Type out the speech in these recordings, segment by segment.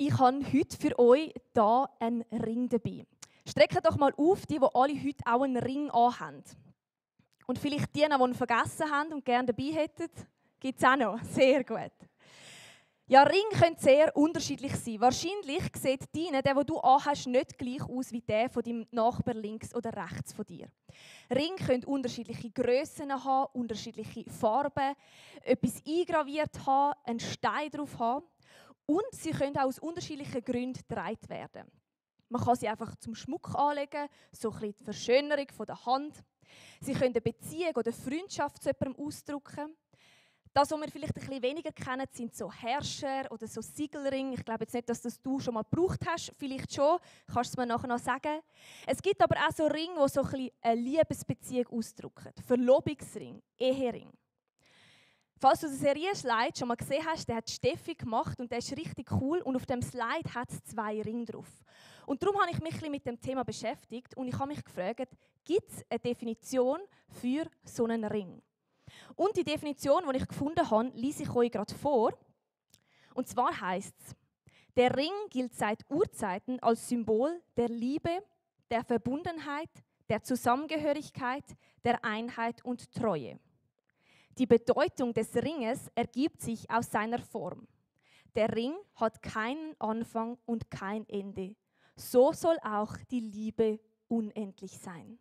Ich habe heute für euch hier einen Ring dabei. Streckt doch mal auf, die alle heute auch einen Ring anhaben. Und vielleicht die, die ihn vergessen haben und gerne dabei hätten, gibt es auch noch. Sehr gut. Ja, Ringe können sehr unterschiedlich sein. Wahrscheinlich sieht deine, der du anhast, nicht gleich aus wie der von deinem Nachbar links oder rechts von dir. Ringe können unterschiedliche Grössen haben, unterschiedliche Farben, etwas eingraviert haben, einen Stein drauf haben. Und sie können auch aus unterschiedlichen Gründen getragen werden. Man kann sie einfach zum Schmuck anlegen, so ein bisschen die Verschönerung von der Hand. Sie können eine Beziehung oder Freundschaft zu jemandem ausdrücken. Das, was wir vielleicht ein bisschen weniger kennen, sind so Herrscher oder so Siegelringe. Ich glaube jetzt nicht, dass das du schon mal gebraucht hast. Vielleicht schon. Kannst du es mir nachher noch sagen. Es gibt aber auch so Ringe, die so ein bisschen eine Liebesbeziehung ausdrücken. Verlobungsring, Ehering. Falls du den Serien-Slide schon mal gesehen hast, der hat Steffi gemacht und der ist richtig cool. Und auf dem Slide hat es 2 Ringe drauf. Und darum habe ich mich ein bisschen mit dem Thema beschäftigt und ich habe mich gefragt, gibt es eine Definition für so einen Ring? Und die Definition, die ich gefunden habe, lese ich euch gerade vor. Und zwar heißt es: Der Ring gilt seit Urzeiten als Symbol der Liebe, der Verbundenheit, der Zusammengehörigkeit, der Einheit und Treue. Die Bedeutung des Ringes ergibt sich aus seiner Form. Der Ring hat keinen Anfang und kein Ende. So soll auch die Liebe unendlich sein.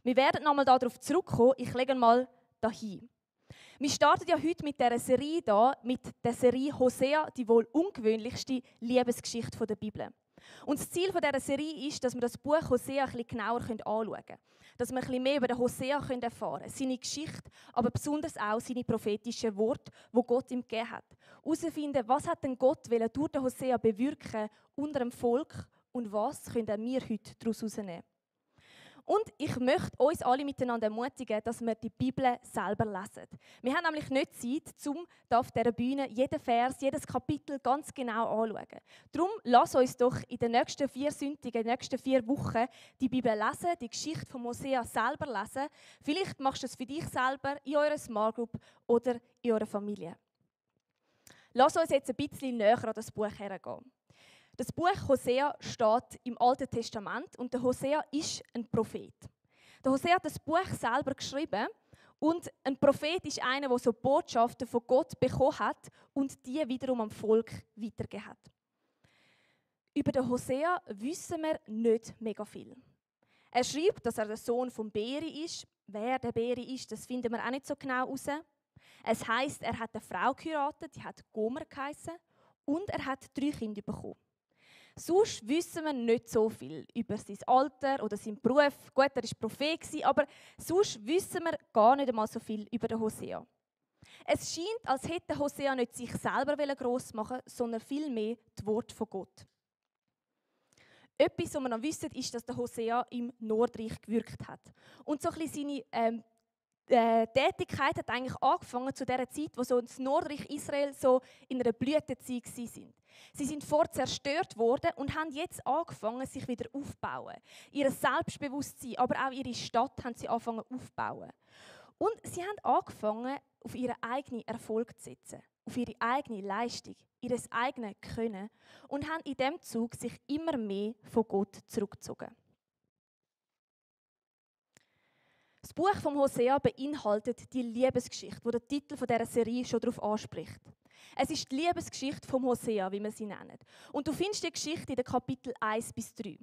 Wir werden nochmal darauf zurückkommen. Ich lege mal dahin. Wir starten ja heute mit dieser Serie hier, mit der Serie Hosea, die wohl ungewöhnlichste Liebesgeschichte der Bibel. Und das Ziel dieser Serie ist, dass wir das Buch Hosea ein bisschen genauer anschauen können. Dass wir ein bisschen mehr über den Hosea erfahren können. Seine Geschichte, aber besonders auch seine prophetischen Worte, die Gott ihm gegeben hat. Herausfinden, was hat denn Gott durch den Hosea bewirken unter dem Volk und was können wir heute daraus herausnehmen. Und ich möchte uns alle miteinander ermutigen, dass wir die Bibel selber lesen. Wir haben nämlich nicht Zeit, um auf dieser Bühne jeden Vers, jedes Kapitel ganz genau anzuschauen. Darum lass uns doch in den nächsten 4 Sonntagen, in den nächsten 4 Wochen die Bibel lesen, die Geschichte von Hosea selber lesen. Vielleicht machst du es für dich selber, in eurer Small Group oder in eurer Familie. Lass uns jetzt ein bisschen näher an das Buch hergehen. Das Buch Hosea steht im Alten Testament und der Hosea ist ein Prophet. Der Hosea hat das Buch selber geschrieben und ein Prophet ist einer, der so Botschaften von Gott bekommen hat und die wiederum am Volk weitergegeben hat. Über den Hosea wissen wir nicht mega viel. Er schreibt, dass er der Sohn von Beri ist. Wer der Beri ist, das finden wir auch nicht so genau heraus. Es heisst, er hat eine Frau geheiratet, die hat Gomer geheissen, und er hat 3 Kinder bekommen. Sonst wissen wir nicht so viel über sein Alter oder seinen Beruf. Gut, er war Prophet, aber sonst wissen wir gar nicht einmal so viel über den Hosea. Es scheint, als hätte Hosea nicht sich selber gross machen wollen, sondern vielmehr die Worte von Gott. Etwas, was wir noch wissen, ist, dass der Hosea im Nordreich gewirkt hat. Und so ein bisschen seine Tätigkeit hat eigentlich angefangen zu der Zeit, wo so das Nordreich Israel so in einer Blütezeit waren. Sie sind vorher zerstört worden und haben jetzt angefangen, sich wieder aufzubauen. Ihr Selbstbewusstsein, aber auch ihre Stadt haben sie angefangen aufzubauen. Und sie haben angefangen, auf ihren eigenen Erfolg zu setzen, auf ihre eigene Leistung, ihr eigenes Können und haben in diesem Zug sich immer mehr von Gott zurückgezogen. Das Buch von Hosea beinhaltet die Liebesgeschichte, wo der Titel dieser Serie schon darauf anspricht. Es ist die Liebesgeschichte von Hosea, wie wir sie nennen. Und du findest die Geschichte in den Kapiteln 1 bis 3.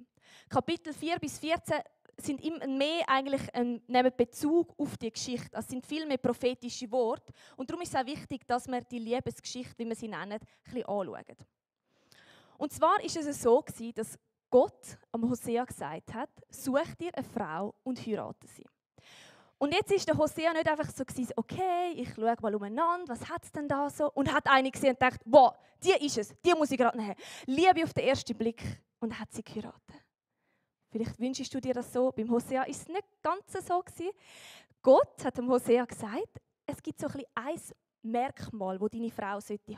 Kapitel 4 bis 14 sind immer mehr eigentlich nehmen Bezug auf die Geschichte. Es sind viel mehr prophetische Worte. Und darum ist es auch wichtig, dass wir die Liebesgeschichte, wie wir sie nennen, ein bisschen anschauen. Und zwar war es so, dass Gott am Hosea gesagt hat, such dir eine Frau und heirate sie. Und jetzt ist der Hosea nicht einfach so gewesen, okay, ich schaue mal umeinander, was hat es denn da so? Und hat eine gesehen und gedacht, wow, die ist es, die muss ich gerade nehmen. Liebe auf den ersten Blick. Und hat sie geheiratet. Vielleicht wünschst du dir das so. Beim Hosea ist es nicht ganz so gewesen. Gott hat dem Hosea gesagt, es gibt so ein Merkmal, das deine Frau haben sollte.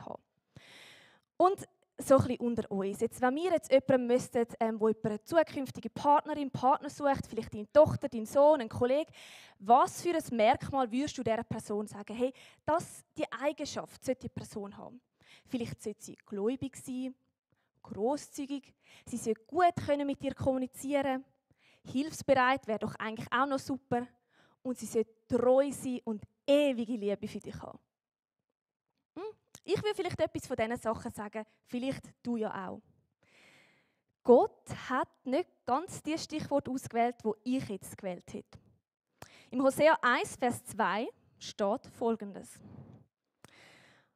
Und so ein bisschen unter uns. Jetzt, wenn wir jetzt jemanden müssten, der eine zukünftige Partnerin, Partner sucht, vielleicht deine Tochter, dein Sohn, ein Kollege, was für ein Merkmal würdest du dieser Person sagen? Hey, die Eigenschaft sollte die Person haben. Vielleicht sollte sie gläubig sein, grosszügig. Sie sollte gut mit dir kommunizieren. Hilfsbereit wäre doch eigentlich auch noch super. Und sie sollte treu sein und ewige Liebe für dich haben. Ich will vielleicht etwas von diesen Sachen sagen, vielleicht du ja auch. Gott hat nicht ganz die Stichworte ausgewählt, die ich jetzt gewählt hätte. Im Hosea 1, Vers 2 steht Folgendes.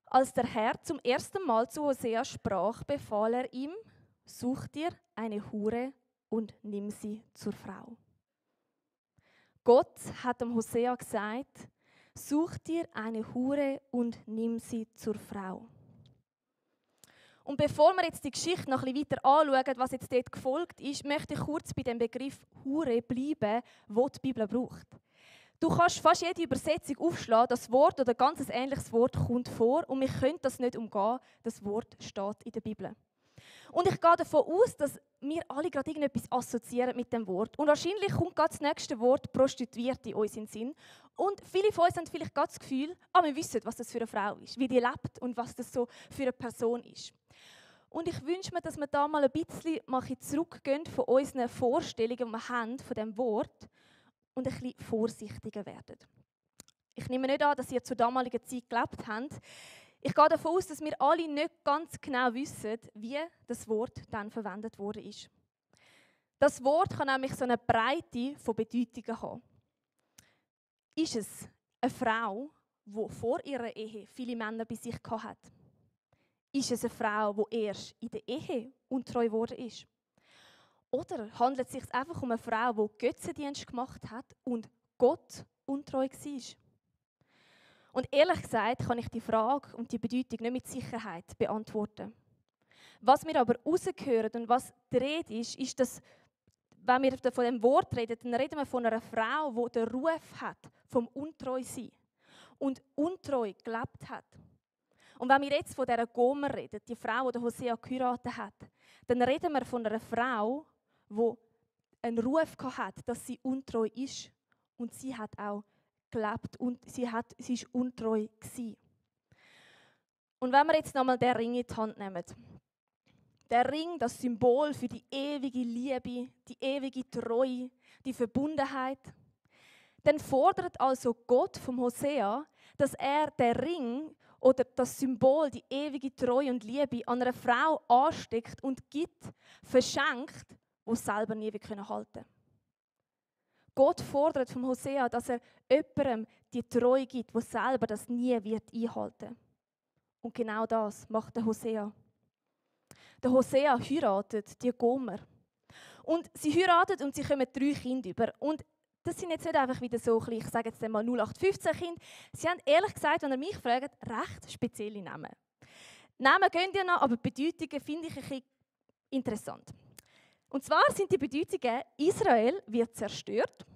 Als der Herr zum ersten Mal zu Hosea sprach, befahl er ihm, such dir eine Hure und nimm sie zur Frau. Gott hat dem Hosea gesagt, such dir eine Hure und nimm sie zur Frau. Und bevor wir jetzt die Geschichte noch ein bisschen weiter anschauen, was jetzt dort gefolgt ist, möchte ich kurz bei dem Begriff Hure bleiben, den die Bibel braucht. Du kannst fast jede Übersetzung aufschlagen, das Wort oder ein ganz ähnliches Wort kommt vor und wir können das nicht umgehen, das Wort steht in der Bibel. Und ich gehe davon aus, dass wir alle gerade irgendetwas assoziieren mit dem Wort. Und wahrscheinlich kommt gerade das nächste Wort Prostituierte in uns in den Sinn. Und viele von uns haben vielleicht gerade das Gefühl, wir wissen, was das für eine Frau ist, wie die lebt und was das so für eine Person ist. Und ich wünsche mir, dass wir da mal ein bisschen zurückgehen von unseren Vorstellungen, die wir haben von diesem Wort und ein bisschen vorsichtiger werden. Ich nehme nicht an, dass ihr zur damaligen Zeit gelebt habt. Ich gehe davon aus, dass wir alle nicht ganz genau wissen, wie das Wort dann verwendet worden ist. Das Wort kann nämlich so eine Breite von Bedeutungen haben. Ist es eine Frau, die vor ihrer Ehe viele Männer bei sich hatte? Ist es eine Frau, die erst in der Ehe untreu geworden ist? Oder handelt es sich einfach um eine Frau, die Götzendienst gemacht hat und Gott untreu war? Und ehrlich gesagt kann ich die Frage und die Bedeutung nicht mit Sicherheit beantworten. Was wir aber rausgehören und was die Rede ist, dass, wenn wir von dem Wort reden, dann reden wir von einer Frau, die den Ruf hat vom Untreusein und untreu gelebt hat. Und wenn wir jetzt von dieser Gomer reden, die Frau, die Hosea geheiratet hat, dann reden wir von einer Frau, die einen Ruf hat, dass sie untreu ist. Und sie hat auch gelebt und sie ist untreu gewesen. Und wenn wir jetzt nochmal den Ring in die Hand nehmen, der Ring, das Symbol für die ewige Liebe, die ewige Treue, die Verbundenheit, dann fordert also Gott vom Hosea, dass er den Ring oder das Symbol, die ewige Treue und Liebe an einer Frau ansteckt und gibt, verschenkt, die es selber nie halten können. Gott fordert vom Hosea, dass er jemandem die Treue gibt, der selber das nie wird einhalten. Und genau das macht der Hosea. Der Hosea heiratet die Gomer. Und sie heiratet und sie kommen 3 Kinder über. Und das sind jetzt nicht einfach wieder so, ich sage jetzt mal 0815 Kinder. Sie haben ehrlich gesagt, wenn ihr mich fragt, recht spezielle Namen. Namen gehen ja noch, aber Bedeutungen finde ich ein bisschen interessant. Und zwar sind die Bedeutungen, Israel wird zerstört,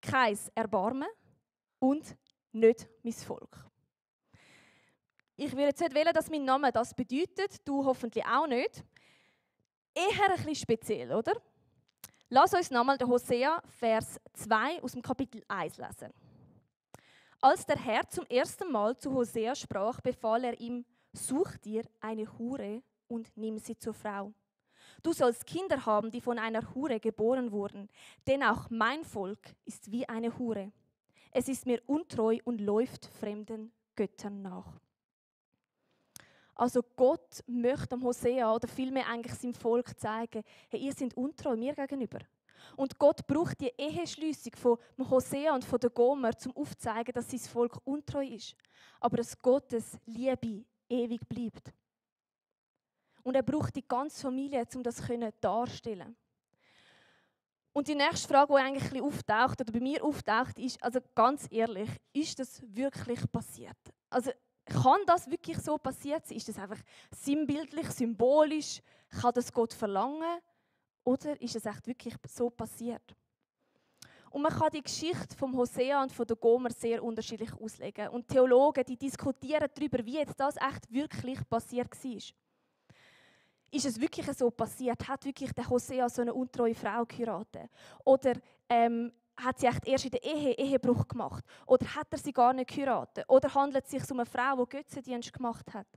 kein Erbarmen und nicht mein Volk. Ich würde jetzt nicht wollen, dass mein Name das bedeutet, du hoffentlich auch nicht. Eher ein bisschen speziell, oder? Lass uns nochmal den Hosea, Vers 2 aus dem Kapitel 1 lesen. Als der Herr zum ersten Mal zu Hosea sprach, befahl er ihm, such dir eine Hure und nimm sie zur Frau. Du sollst Kinder haben, die von einer Hure geboren wurden, denn auch mein Volk ist wie eine Hure. Es ist mir untreu und läuft fremden Göttern nach. Also Gott möchte dem Hosea oder vielmehr eigentlich seinem Volk zeigen, hey, ihr seid untreu mir gegenüber. Und Gott braucht die Eheschliessung von Hosea und von der Gomer, um aufzuzeigen, dass sein Volk untreu ist. Aber dass Gottes Liebe ewig bleibt. Und er braucht die ganze Familie, um das darzustellen. Und die nächste Frage, die eigentlich ein bisschen auftaucht, oder bei mir auftaucht, ist, also ganz ehrlich, ist das wirklich passiert? Also kann das wirklich so passiert sein? Ist das einfach sinnbildlich, symbolisch? Kann das Gott verlangen? Oder ist es echt wirklich so passiert? Und man kann die Geschichte vom Hosea und von der Gomer sehr unterschiedlich auslegen. Und Theologen, die diskutieren darüber, wie jetzt das echt wirklich passiert war. Ist es wirklich so passiert? Hat wirklich der Hosea so eine untreue Frau geheiratet? Oder hat sie echt erst in der Ehe Ehebruch gemacht? Oder hat er sie gar nicht geheiratet? Oder handelt es sich um eine Frau, die Götzendienst gemacht hat?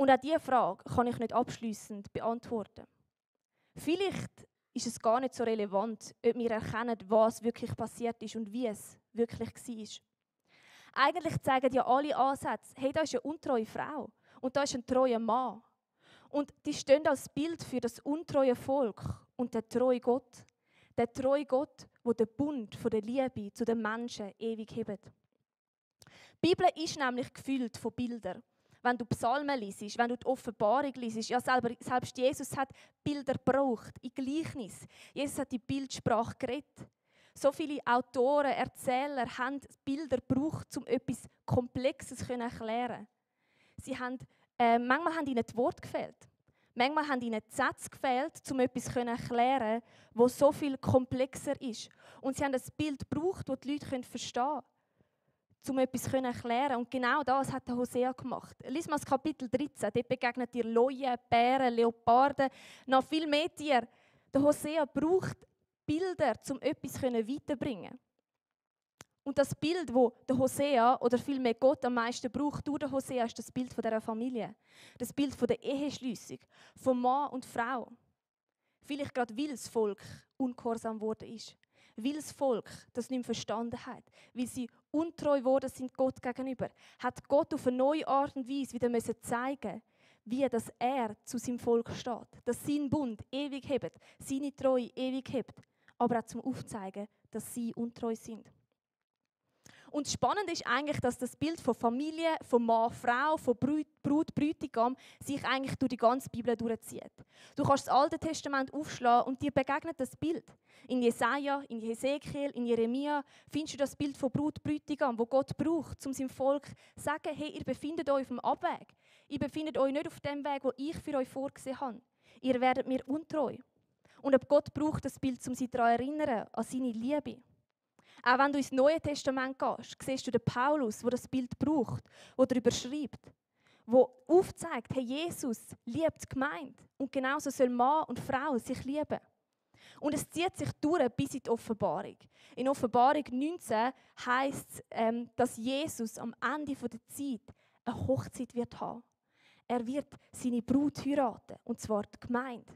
Und auch diese Frage kann ich nicht abschliessend beantworten. Vielleicht ist es gar nicht so relevant, ob wir erkennen, was wirklich passiert ist und wie es wirklich war. Eigentlich zeigen ja alle Ansätze, hey, da ist eine untreue Frau und da ist ein treuer Mann. Und die stehen als Bild für das untreue Volk und den treuen Gott. Der treue Gott, der den Bund von der Liebe zu den Menschen ewig hebt. Die Bibel ist nämlich gefüllt von Bildern. Wenn du Psalmen liest, wenn du die Offenbarung liest, ja selbst Jesus hat Bilder gebraucht, in Gleichnis. Jesus hat die Bildsprache geredet. So viele Autoren, Erzähler haben Bilder gebraucht, um etwas Komplexes zu erklären. Manchmal haben ihnen die Worte gefehlt. Manchmal haben ihnen die Sätze gefehlt, um etwas zu erklären, das so viel komplexer ist. Und sie haben ein Bild gebraucht, das die Leute verstehen können, um etwas zu erklären. Und genau das hat der Hosea gemacht. Lies mal das Kapitel 13. Dort begegnet ihr Löwen, Bären, Leoparden, noch viel mehr Tiere. Der Hosea braucht Bilder, um etwas weiterzubringen. Und das Bild, das der Hosea, oder vielmehr Gott am meisten braucht, durch den Hosea, ist das Bild von dieser Familie. Das Bild von der Eheschliessung, von Mann und Frau. Vielleicht gerade, weil das Volk ungehorsam geworden ist. Weil das Volk das nicht mehr verstanden hat. Weil sie untreu geworden sind Gott gegenüber. Hat Gott auf eine neue Art und Weise wieder zeigen, wie dass er zu seinem Volk steht. Dass sein Bund ewig hebt, seine Treue ewig hebt. Aber auch zum Aufzeigen, dass sie untreu sind. Und spannend ist eigentlich, dass das Bild von Familie, von Mann, Frau, von Brut, Bräutigam sich eigentlich durch die ganze Bibel durchzieht. Du kannst das Alte Testament aufschlagen und dir begegnet das Bild. In Jesaja, in Hesekiel, in Jeremia findest du das Bild von Brut, Bräutigam, wo Gott braucht, um seinem Volk zu sagen, hey, ihr befindet euch auf dem Abweg. Ihr befindet euch nicht auf dem Weg, den ich für euch vorgesehen habe. Ihr werdet mir untreu. Und ob Gott braucht das Bild, um sie daran zu erinnern, an seine Liebe. Auch wenn du ins Neue Testament gehst, siehst du den Paulus, der das Bild braucht, der darüber schreibt, der aufzeigt, hey, Jesus liebt die Gemeinde und genauso soll Mann und Frau sich lieben. Und es zieht sich durch bis in die Offenbarung. In Offenbarung 19 heisst es, dass Jesus am Ende der Zeit eine Hochzeit wird haben. Er wird seine Brut heiraten, und zwar die Gemeinde.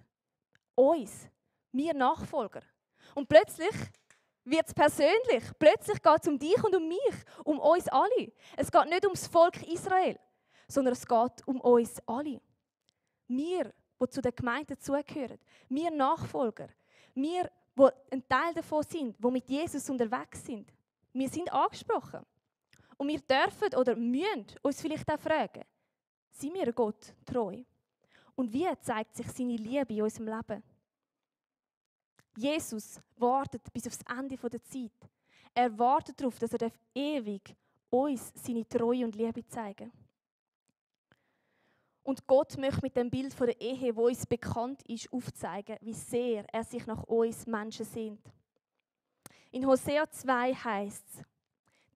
Uns, wir Nachfolger. Und plötzlich wird es persönlich. Plötzlich geht es um dich und um mich, um uns alle. Es geht nicht ums Volk Israel, sondern es geht um uns alle. Wir, die zu der Gemeinde dazugehören, wir Nachfolger, wir, die ein Teil davon sind, die mit Jesus unterwegs sind, wir sind angesprochen. Und wir dürfen oder müssen uns vielleicht auch fragen, sind wir Gott treu? Und wie zeigt sich seine Liebe in unserem Leben? Jesus wartet bis aufs Ende der Zeit. Er wartet darauf, dass er ewig uns seine Treue und Liebe zeigen darf. Und Gott möchte mit dem Bild von der Ehe, wo uns bekannt ist, aufzeigen, wie sehr er sich nach uns Menschen sehnt. In Hosea 2 heißt es,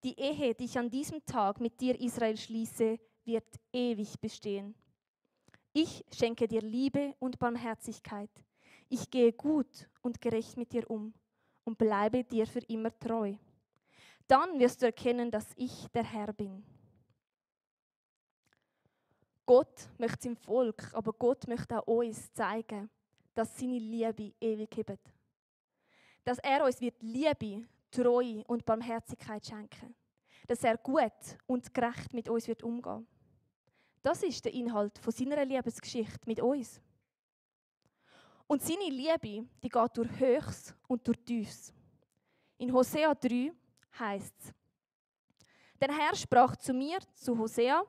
die Ehe, die ich an diesem Tag mit dir, Israel, schließe, wird ewig bestehen. Ich schenke dir Liebe und Barmherzigkeit. Ich gehe gut und gerecht mit dir um und bleibe dir für immer treu. Dann wirst du erkennen, dass ich der Herr bin. Gott möchte seinem Volk, aber Gott möchte auch uns zeigen, dass seine Liebe ewig hebt. Dass er uns wird Liebe, Treue und Barmherzigkeit schenken. Dass er gut und gerecht mit uns wird umgehen. Das ist der Inhalt von seiner Liebesgeschichte mit uns. Und seine Liebe, die geht durch Höchst und durch Tiefs. In Hosea 3 heißt es, der Herr sprach zu mir, zu Hosea,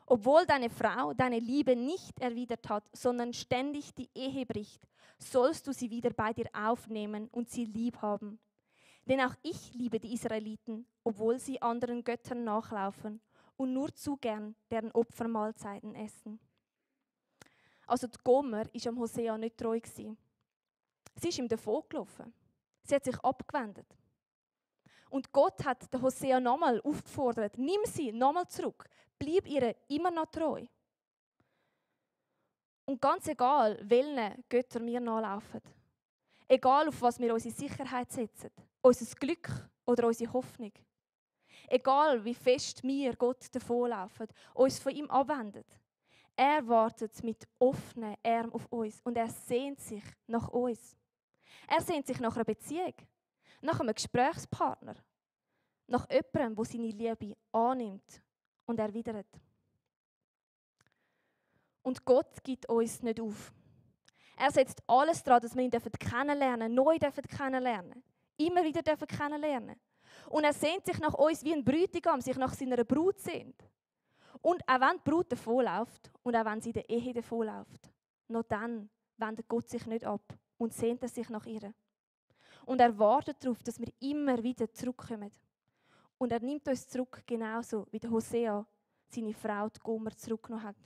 obwohl deine Frau deine Liebe nicht erwidert hat, sondern ständig die Ehe bricht, sollst du sie wieder bei dir aufnehmen und sie lieb haben. Denn auch ich liebe die Israeliten, obwohl sie anderen Göttern nachlaufen und nur zu gern deren Opfermahlzeiten essen. Also die Gomer war am Hosea nicht treu. Sie ist ihm davongelaufen. Sie hat sich abgewendet. Und Gott hat den Hosea nochmal aufgefordert, nimm sie nochmal zurück, bleib ihr immer noch treu. Und ganz egal, welchen Göttern wir nachlaufen, egal auf was wir unsere Sicherheit setzen, unser Glück oder unsere Hoffnung, egal wie fest wir Gott davonlaufen, uns von ihm abwenden, Er wartet mit offenen Armen auf uns und er sehnt sich nach uns. Er sehnt sich nach einer Beziehung, nach einem Gesprächspartner, nach jemandem, der seine Liebe annimmt und erwidert. Und Gott gibt uns nicht auf. Er setzt alles daran, dass wir ihn kennenlernen, neu kennenlernen, immer wieder kennenlernen. Und er sehnt sich nach uns, wie ein Bräutigam sich nach seiner Brut sehnt. Und auch wenn die Brut davonläuft und auch wenn sie in der Ehe davonläuft, noch dann wendet Gott sich nicht ab und sehnt er sich nach ihr. Und er wartet darauf, dass wir immer wieder zurückkommen. Und er nimmt uns zurück, genauso wie der Hosea seine Frau die Gomer zurückgenommen hat.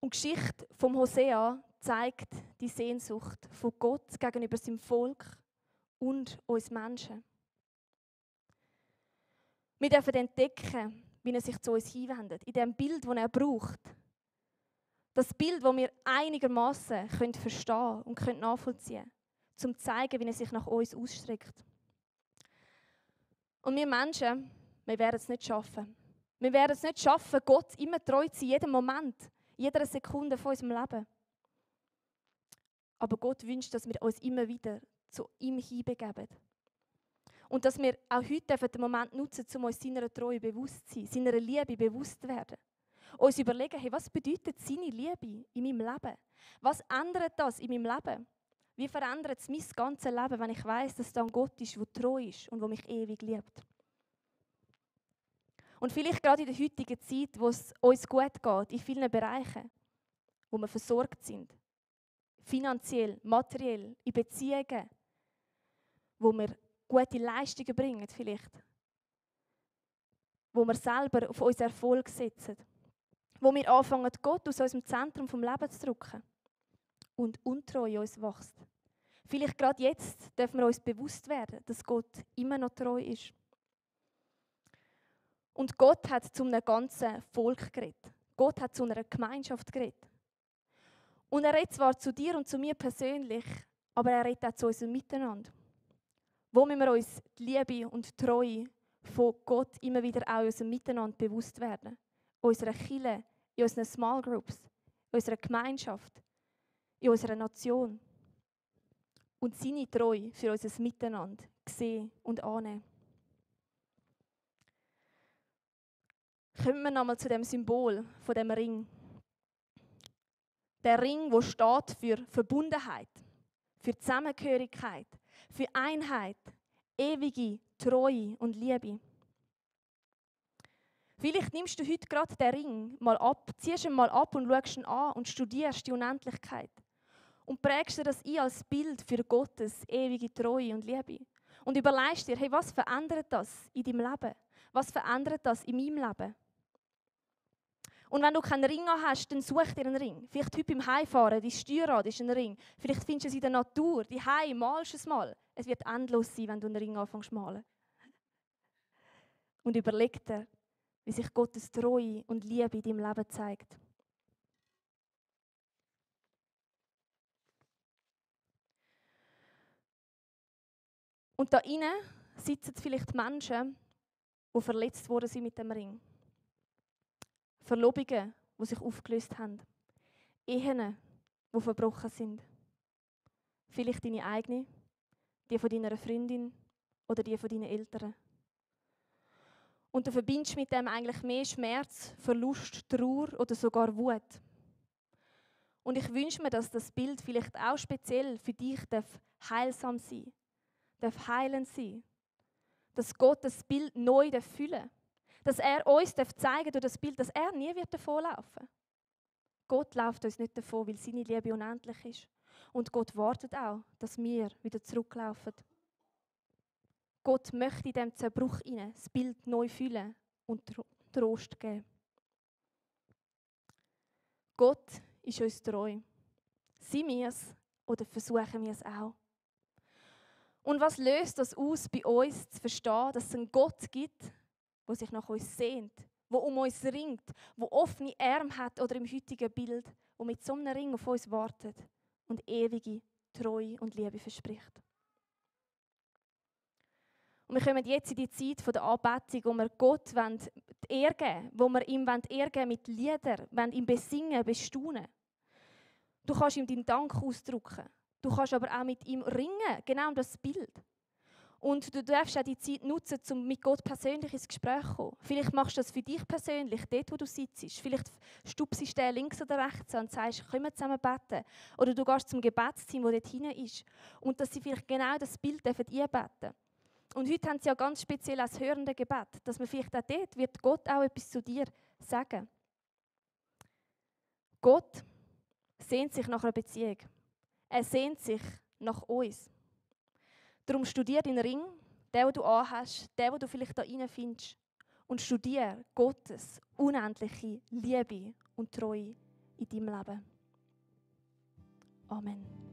Und die Geschichte vom Hosea zeigt die Sehnsucht von Gott gegenüber seinem Volk und uns Menschen. Wir dürfen entdecken, wie er sich zu uns hinwendet, in dem Bild, das er braucht. Das Bild, das wir einigermaßen verstehen und nachvollziehen können, um zu zeigen, wie er sich nach uns ausstreckt. Und wir Menschen, wir werden es nicht schaffen. Wir werden es nicht schaffen, Gott immer treu zu sein, jeden Moment, jeder Sekunde von unserem Leben. Aber Gott wünscht, dass wir uns immer wieder zu ihm hinbegeben. Und dass wir auch heute den Moment nutzen, um uns seiner Treue bewusst zu sein, seiner Liebe bewusst zu werden. Uns überlegen, hey, was bedeutet seine Liebe in meinem Leben? Was ändert das in meinem Leben? Wie verändert es mein ganzes Leben, wenn ich weiss, dass da ein Gott ist, der treu ist und der mich ewig liebt? Und vielleicht gerade in der heutigen Zeit, wo es uns gut geht, in vielen Bereichen, wo wir versorgt sind, finanziell, materiell, in Beziehungen, wo wir gute Leistungen bringen vielleicht, wo wir selber auf unseren Erfolg setzen, wo wir anfangen, Gott aus unserem Zentrum vom Leben zu drücken und Untreue in uns wächst. Vielleicht gerade jetzt dürfen wir uns bewusst werden, dass Gott immer noch treu ist. Und Gott hat zu einem ganzen Volk geredet. Gott hat zu einer Gemeinschaft geredet. Und er redet zwar zu dir und zu mir persönlich, aber er redet auch zu unserem Miteinander. Wo müssen wir uns die Liebe und die Treue von Gott immer wieder auch in unserem Miteinander bewusst werden? In unserer Kirche, in unseren Small Groups, in unserer Gemeinschaft, in unserer Nation. Und seine Treue für unser Miteinander sehen und annehmen. Kommen wir nochmal zu dem Symbol von dem Ring. Der Ring, der steht für Verbundenheit, für Zusammengehörigkeit, für Einheit, ewige Treue und Liebe. Vielleicht nimmst du heute gerade den Ring mal ab, ziehst ihn mal ab und schaust ihn an und studierst die Unendlichkeit. Und prägst dir das ein als Bild für Gottes ewige Treue und Liebe. Und überlegst dir, hey, was verändert das in deinem Leben? Was verändert das in meinem Leben? Und wenn du keinen Ring hast, dann such dir einen Ring. Vielleicht heute beim Heimfahren, dein Steuerrad ist ein Ring. Vielleicht findest du es in der Natur, die Heim, malst es mal. Es wird endlos sein, wenn du einen Ring anfängst zu malen. Und überleg dir, wie sich Gottes Treue und Liebe in deinem Leben zeigt. Und da innen sitzen vielleicht Menschen, die verletzt worden sind mit dem Ring. Verlobungen, die sich aufgelöst haben. Ehen, die verbrochen sind. Vielleicht deine eigene, die von deiner Freundin oder die von deinen Eltern. Und du verbindest mit dem eigentlich mehr Schmerz, Verlust, Trauer oder sogar Wut. Und ich wünsche mir, dass das Bild vielleicht auch speziell für dich heilsam sein darf, heilend sein. Dass Gott das Bild neu füllen darf. Dass er uns zeigen durch das Bild, dass er nie davonlaufen wird. Gott läuft uns nicht davon, weil seine Liebe unendlich ist. Und Gott wartet auch, dass wir wieder zurücklaufen. Gott möchte in diesem Zerbruch das Bild neu füllen und Trost geben. Gott ist uns treu. Sind wir es oder versuchen wir es auch? Und was löst das aus, bei uns zu verstehen, dass es einen Gott gibt, der sich nach uns sehnt, der um uns ringt, der offene Arme hat oder im heutigen Bild, der mit so einem Ring auf uns wartet und ewige Treue und Liebe verspricht. Und wir kommen jetzt in die Zeit der Anbetung, wo wir Gott die Ehre geben, wo wir ihm Ehre geben mit Liedern, ihm besingen, bestaunen. Du kannst ihm deinen Dank ausdrücken. Du kannst aber auch mit ihm ringen, genau um das Bild. Und du darfst auch die Zeit nutzen, um mit Gott persönlich ins Gespräch zu kommen. Vielleicht machst du das für dich persönlich, dort wo du sitzt. Vielleicht stupsst du links oder rechts an und sagst, können wir zusammen beten. Oder du gehst zum Gebetsteam, das dort hinten ist. Und dass sie vielleicht genau das Bild einbeten dürfen. Und heute haben sie ja ganz speziell als hörende Gebet, dass man vielleicht auch dort wird Gott auch etwas zu dir sagen. Gott sehnt sich nach einer Beziehung. Er sehnt sich nach uns. Darum studier den Ring, den du anhast, den du vielleicht da rein findest. Und studier Gottes unendliche Liebe und Treue in deinem Leben. Amen.